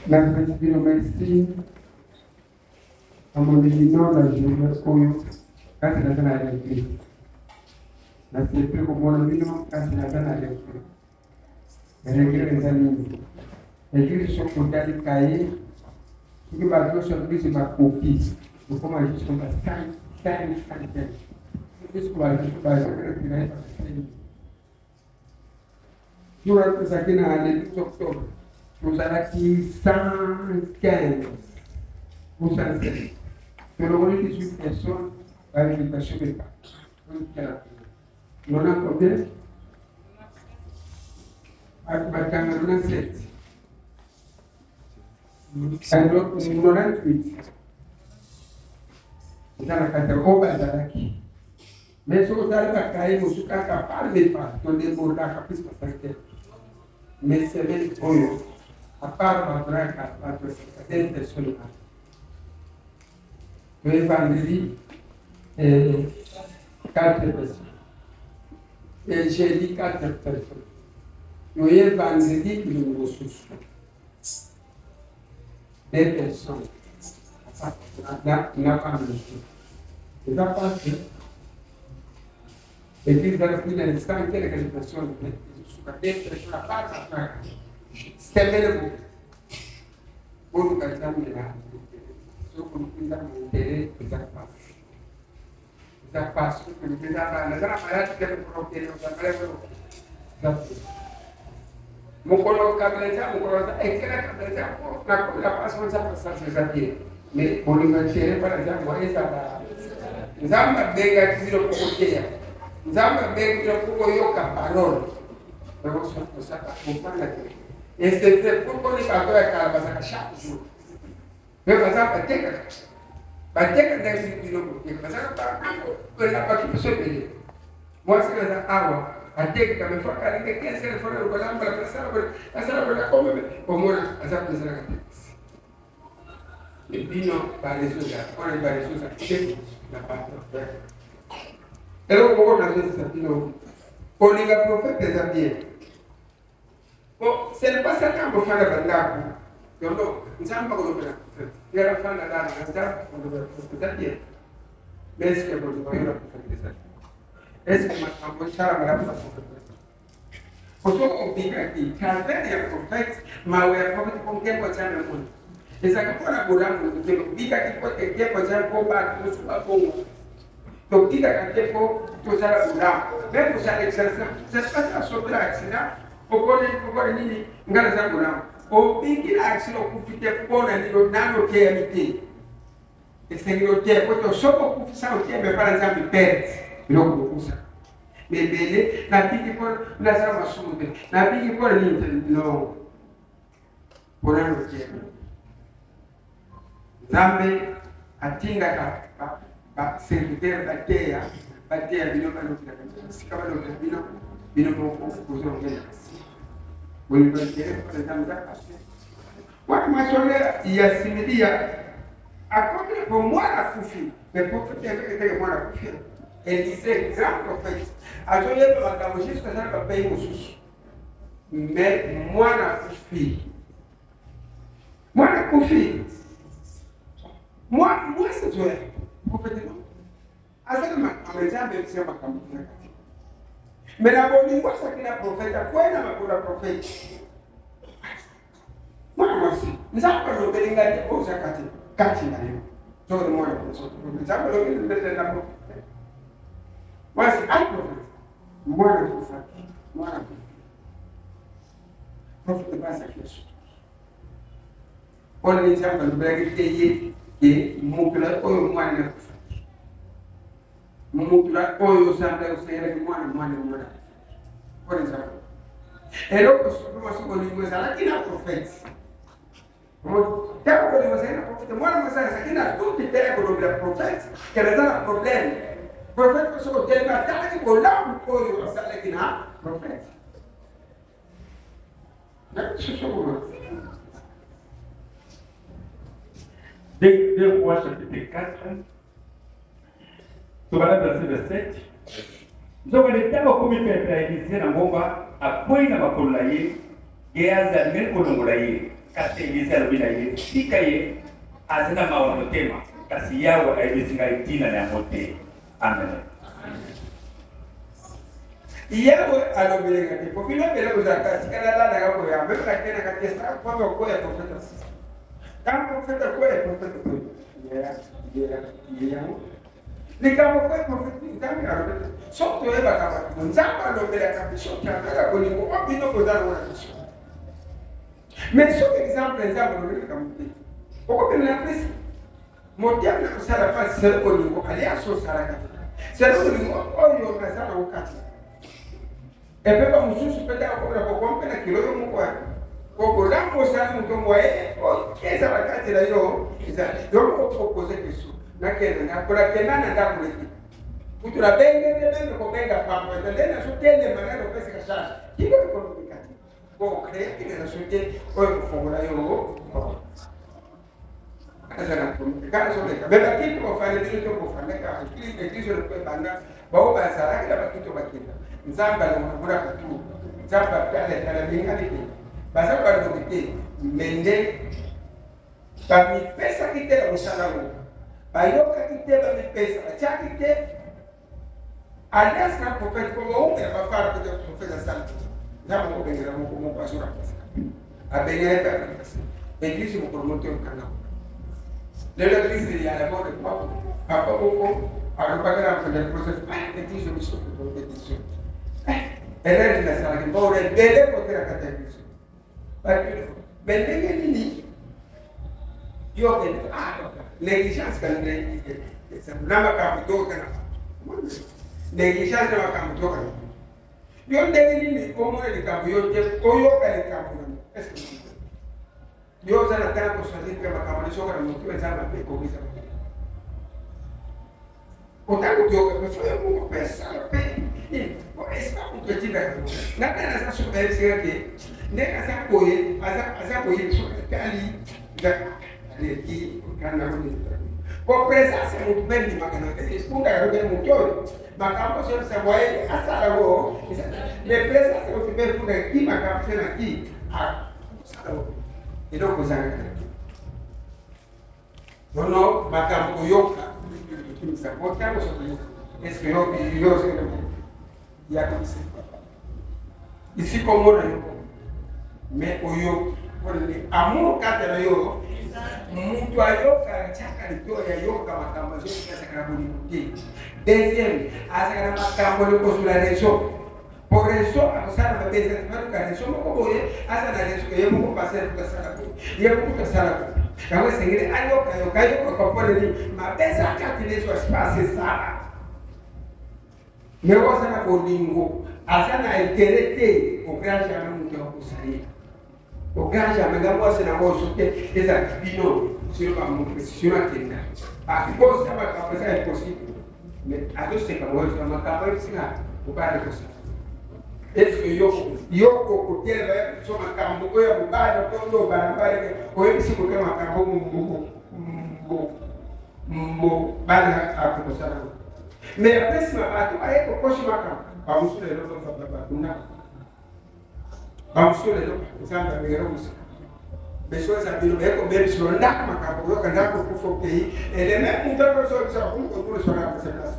Napesi bino merci namoni bino na journée oyo kasi naza na regret nasepeli komona bino kasi naza na regret regret eza nini eglise soki otali kaye soki bato nyonso ya eglise bakoki okoma jusque ba 5 5 5 jusque ba ba Jour wana tozalaki na le 12 octobre, tozalaki 115 ou 116. Tolongoli 18 personnes ba invitation epa. Nona combien? Bato batanga 97. 98. Eza na kati oyo bazalaki. Mais soki otali ba cahier mosusu kaka par les pas to débordaka plus basali te. Mais semaine oyo à part bato na bato deux personnes wana. Toye vendredi eh, quatre personnes. Et jeudi quatre personnes. Toye vendredi mosusu deux personnes na na bana mosusu eza pasi eglise ezala plus na cent quelque personnes mais ezosuka deux personnes à part bana semele bo boluka nzambe na soki oluki nzambe intere eza pasi eza pasi soki oluki eza bana eza na maladi te mokolo okende ozambala eza mokolo kabila eza mokolo aza ekela kabila eza nakomela pasi eza pasasi eza bien mais bolingo ya tere mpona nzambe ezala nzambe abengaki bino mpo koteya nzambe abengi bino mpo koyoka parole bofanda te et c'est vrai pourquoi ni bato ya kala bazalaka chaque jour mpe baza batekaka bateka ndenge bino boteka bazalaka bato biso ebele mwasi naza awa atekaka me faka alinga 15 heures fana lokola mbala asala boye asala boye akoma omona aza kozelaka te bino bareseau eza wana bareseau eza te na bato eloko moko nazozisa bino kolinga prophète eza bien po ce n'est pas ça ntango ofanda bandako yondo nzambe akolobela prophète yala fanda dana na nzambe akolobela prophète eza bien mais est ce que kondima yo na prophète eza est ce que makambo esala malamu na prophète oso obikaki travers ya prophète mawe ya prophète mpo nkembo nzambe amoni ezalaki mpo na bolamu te obikaki mpo te nkembo nzambe mpo bato mosusu babongo tobikaka te mpo tozala bolamu meme kozala exercer ça se passe asopela accident okoni okoni nini ngai naza bolamu obiki na accident okufi te mpo na nini nano oteyami te esengeli oteya po to soki okufisa oteyami epai na nzambe perte biloko bokusa mebele nabiki mpo nasala masumu te nabiki mpo na nini te non mpo nano oteyami nzambe atindaka baserviteur bateya bateya bino balobela sika balobela bino bino moko bozongela bolingo intere mpona nzambe eza pasi wana masolo ya similia akomi po mwana akufi mais prophète ezaketeke mwana akufi Elise grand prophète azoyeba makambo jusque aza na bapays mosusu mais mwana akufi mwana akufi mwasi azoya prophète no aza na makambo nzambe ebisa makambo na kati mais na bolingo azalaki na prophète akwei na makolo ya prophète mwana mwasi nzambe alobeli ngai te oza kati kati na yo soko mwana nzambe alobeli na prophète mwasi ai prophète mwana akufaki mwana akufi prophète bazaki esuki mpona nini nzambe alobelaki te ye ke moto na oyo mwana akufaki moto na oyo nzambe akosengelaki mwana mwana mwana mpona nzambe eloko soki bolingo ezalaki na profete ntango bolingo ezalaki na profete mwana mwasi azalaki na tuti te ya kolobela profete kele aza na problème profete soki otelemi atalaki bolamu oyo asalaki na profete Deux Rois chapitre 4, tobanda verset 27. Nzokande ntango akomi pene ya Elize na ngomba, akwei na makolo na ye. Gehazi alingaki kolongola ye. Kasi Elize alobi na ye, Tika ye, azali na mawa na motema, kasi Yawe ayebisi ngai ntina na yango te. Amen. Yawe alobeleka te po bino mbele kozalaka tika nalandaka koya meme nakendaka te sa kwanza koya profeta ntango profeta koya profeta koya yango likambo koya profeta nzambe alobelaka soki toyebaka bato nzambe alobelaka biso travers bolingo oyo bino boza nango na biso. Mais soki exemple nzambe alobelaka mote okobima na pesi motema na kosala mpasi selo bolingo alias osalaka te selo bolingo oyo naza nango kati epe bamosusu mpe ntango komona kokoma mpe na kilo yo moko wana po bolamu osali moto mwaye ezala kati na yo eza yo moko propose question nakenda ndako nakenda na ndako leki kutu nabenge nde benge kobenga pamba nde nazotelema nano opesaka charge kilo ekonomika te po créer relation te oyo kofongola yo azalaka me bakiti bofanda bino to bofandaka eglise oyo ebanda bao bazalaki na bakiti oyo bakenda nzambe alongola batu nzambe aletala bengani te baza balobi te me nde bamipesaki te na mosala yango bayokaki te bamipesa batiaki te alliance na prophète po baumela bafara peut être prophète asala nzambe akobengela moko moko azorapesa abengela mpe arapesa église mokolo moto ekanga lelo église ya la mort de papa papa moko alobaki na mfanya process ah église biso église erreur nasalaki mbongo ebele kotela kati ya église me ndenge nini yo okende ah négligence kana na makambo tokana négligence na makambo tokana yo ndenge nini omona likambo yo te oyoka likambo na est-ce yo oza na ntango kosoigner mpe makambo nyonso oyoka na motu eza mabe ekokisa otango toyoka mpe fo yo moko mpe sala mpe esika moto etindaka nga mpe naza soki bayebisaka ke ndenge aza boye aza boye soki atali aleki kanda po présence ya motu mpe ndimaka na efundaka mpe motu oyo makambo ozobisa boye asala ngo mais présence ya motu mpe efundaka ki makambo se na ki asala eloko ozangaka nono makambo koyoka kimisa botango soki est-ce yo yo ya komisa isika omona yo mais oyoki mpona amour kati na yo moto ayokaka tiaka litoyi ayoka makambo azoyoka azalaka na bolingo te. Deuxième, azalaka na makambo liboso na raison po raison akosala mabe eza te baluka raison moko boye aza na raison ye moko pasteur kutu asala boye ye moko kutu asala boye yango esengeli ayoka yoka ayoka mpona nini mabe eza kati na yesu asipase esala me oyo aza na bolingo aza na intere te au grand jamais moto akosa ye au grand jamais nga mwasi na ngo soki ezalaki bino sino bamopression akenda akosa makambo eza impossible mais azoseka moyo makambo ebisinga mobali kosala eske yo yo kokotelema ya biso makambo oyo ya mobali okondo obala mobali oyebisi kote makambo mobali akokosala mais apesi ma bato baye kokosi makambo bamosusu lelo bakunda bamosusu lelo nzambe abengela mosika besoin eza bino baye kobebisa ndako makambo koyoka ndako okufa okei eleme moto akosobiso akomi kokulisona ya koseplase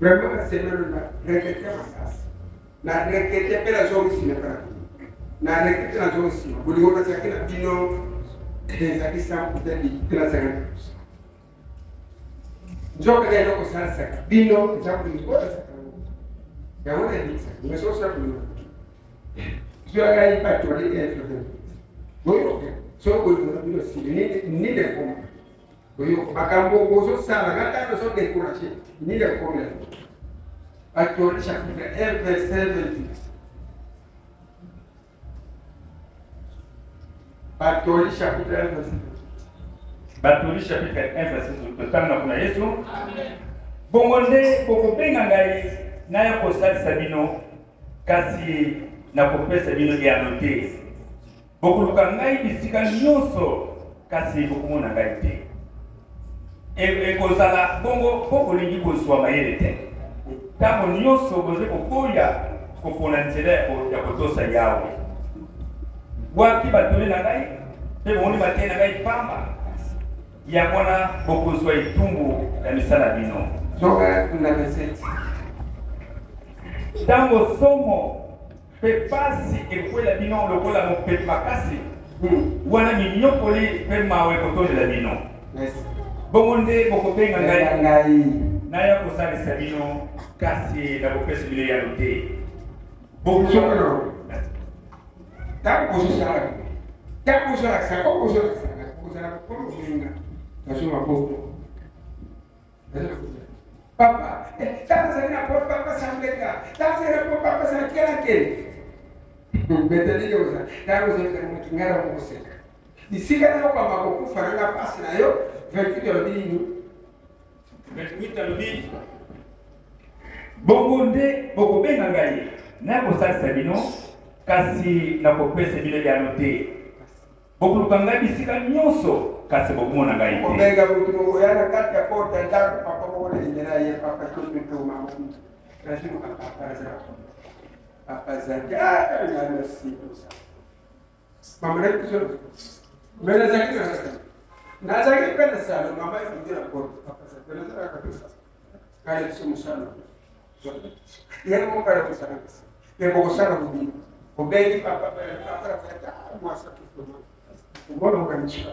vraiment na semaine na regrete makasi na regrete mpe nazongi nsima epa na bino na regrete nazongi nsima bolingo nazalaki na bino ezalaki 100 te na 50. Nzoka nde eloko osalisaka bino eza bolingo oyo azalaka yango na ebikisaka mais soki osala bolingo zwaka ye batoli efreve boyoka soki bolingo na bino esili nini ekoma boyoka makambo bozosala nga ntango ozo décourage nini ekomela batoli chapitre 1 verset 28 Batoli chapitre 1 verset 28. Batoli chapitre 1 verset 28. Totanga kuna Yesu. Bongo nde bokobenga ngai naya kosalisa bino, kasi nakopesa bino eyano te. Bokoluka ngai bisika nyonso, kasi bokomona ngai te. Ekozala bongo mpo bolingi kozwa mayele te. Ntango nyonso bozali koboya kopona nzela ya kotosa Yawe. Bwaki batoli na ngai mpe bomoni mateyi na ngai pamba. Yango wana bokozwa etumbu ya misala bino. Zonga na verset. Ntango somo mpe pasi ekwela bino lokola mopepe makasi, wana minyokoli mpe mawa ekotondela bino. Bongo nde bokobenga ngai, ngai naya kosalisa bino, kasi nakopesa bino eyano te. Sokolo ntango bozosala, ntango bozolakisa, okozolakisa, kozala kokolo kobenga nazwi maboko. Papa, ntango ozali na po papa sambenga, ntango ozali na po papa sakelakele betelike oza ntango ozali na moto ngai na mokoseka bisika na yokwamba kokufa na nga mpasi na yo. 28 alobi nini? 28 alobi: bongo nde bokobenga ngai, naya kosalisa bino, kasi nakopesa bino eyano te. Bokoluka ngai bisika nyonso, kasi bokomona ngai te. Kobenga motu oya na kati ya porte ya ndako, papa moko na lingela ye, papa tototo mama nazimuka, papa aza, papa azali nasibusa mama na biso. Me nazalaki na nazalaki mpe na salo, mama efuti na porte, papa azali nazalaka kabisa kale biso mosala ye moko kala kosala me bokosala mobili obengi papa, papa mwasa omona okanisa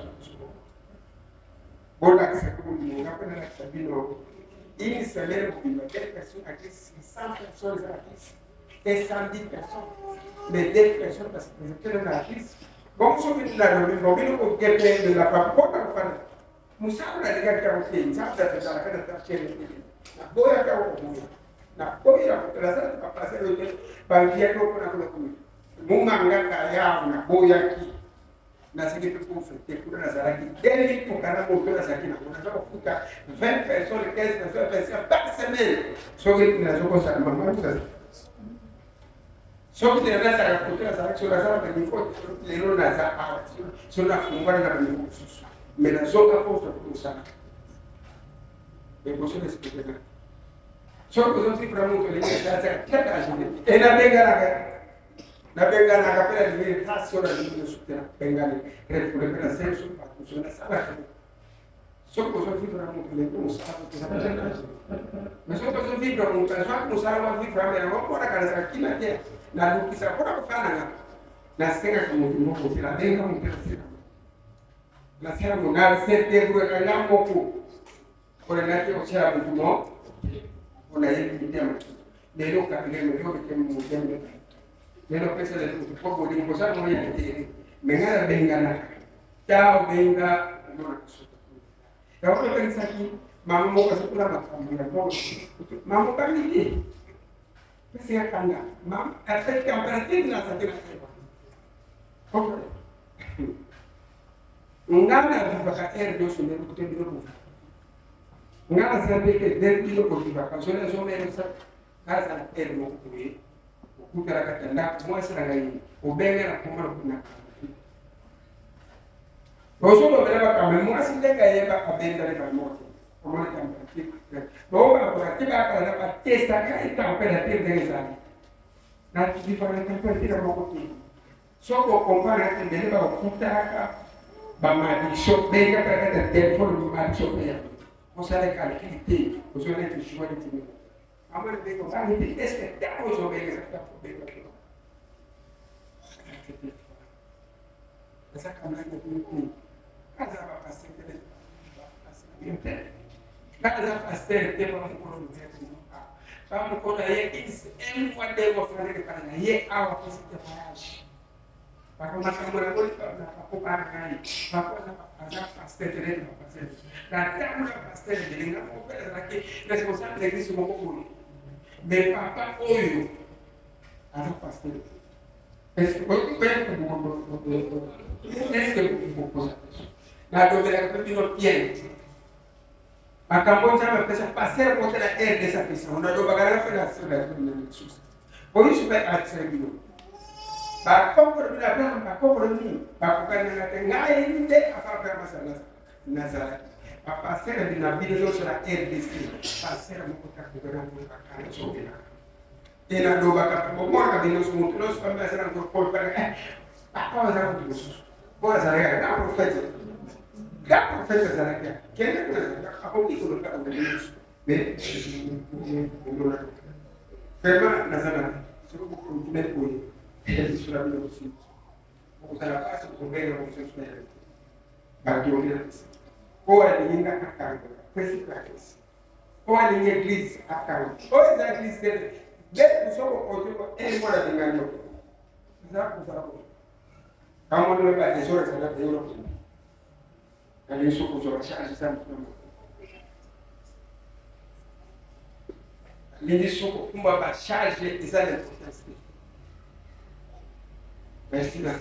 bolakisa bolingo nga mpe nalakisa bino. Une semaine mobimba, quelle personne aki 600 personnes eza na crise te, 110 personnes, mais deux personnes parce que ezokende na crise. Bongo soki nalobi bon, bino kokepe papa mpona kofanda mosala nalingaki yango te. Nzambe azalaka na tachere te, naboyaka yango koboya, naboyaka nazalaki bapasteur oyo te, banviaki mpona kuna kuna mongangaka yawo, naboyaki. Nazalaki mpe pauvre te kuna, nazalaki demi kokana moto nazalaki nango, naza kofuta 20 personnes, 15 personnes, 25 par semaine. Soki nazokosala mama, soki te nazalaka kote nazalaki, soki naza na baniveau lelo naza awa, soki nafungwana na baniveau mosusu, mais nazoka pauvre kosala liboso na respecte. Soki ozovivre moto olingi esalaka tiaka agene e nabenganaka, nabenganaka mpe nalingi rasi oyo nalingi nyonso te, nabengani refoulé mpe nasali so bato so nasalaka. Soki ozovivre na moto olingi mosala, mais soki ozovivre moto azwaki mosala wa vivre ame yango mponaka nazala kima te, nalukisa mpona kofananga, nasengaka moto moko te, nabenga moto, nasengaka, nasala monal sedebrouillaka nga moko mpona naki kosala motu mo mpona yebi mitema. Lelo kabile lelo motema lelo pesa lelo motu mpo bolingo kosala mo ya te, me ngai nabenganaka ta obenga omona kosoka yango. Tokanisaki mama moko azokola makambo ya mbongo, mama okangi te, pesi ya kanga mama apesi température nazalaki na nga navivaka aire nyonso ndenge kote bino bovi nga naza ndenge ndenge bino bovivaka zona ezomelesa. Aza na aire moko boye okutalaka ta ndako mwasi na ngai obenga na koma na kuna ozolobela makambo mwasi ndenge ayeba abendani bango te, omoni température bango bakoka te, bakala na batestaka etempérature ndenge ezali na vivaka na température moko te. Soki okomprendre ete ndenge bakokutanaka bamalédiction, benga kaka na telefone, malédiction mpe yango osala calcul te, ozwa neti joie neti nini amoni ndenge obangi te. Est ce que ntango ozobenga eza ntango obenga te, aza camarade na bino te, aza bapasteur te, aza pasteur te. Bamokolo bamokolo ye un mois, 2 mois fandeke pala na ye awa apesi témoignage bako makambo na na papa na ngai, papa aza pasteur te, neti bapasteur na ntango na pasteur ebele. Nga moko mpe nazalaki responsable d'église moko boye, mais papa oyo aza pasteur. Est-ce que bokoza nalobelaka mpe bino bien makambo Nzambe apesa pasteur moko te na RDC apesa ngo? Nalobaka nanga mpe na lisusu boyisu mpe akisaka bino bakokolo bino Abraham, bakokolo nini bakokananga te. Ngai nde afa Abraham asala nazalaki bapasteur na bino nyonso na RDC, pasteur moko takokana bakanga sobelaka. E nalobaka bomonaka bino nyonso moto nyonso pambe azala kokolpaka eh, papa azala moto mosusu po azalaka na profete ka profete azalaki kende kuna akoki koloba nyonso mais vraiment naza na soki bokontinue boye lisola bino mosusu bokozala mpasi kobenga mosusu na yango batongi na biso oyo alingi nga akangola principe ya klise oyo alingi eglise akanga oyo eza eglise te nde soko okoki ko e mwana bingani yo eza kozala ko kamoni ba desordre ezala eyolo kende nalingi soko kozwa bacharge eza moto na moto alingi soko kumba bacharge eza na importance te. Merci na.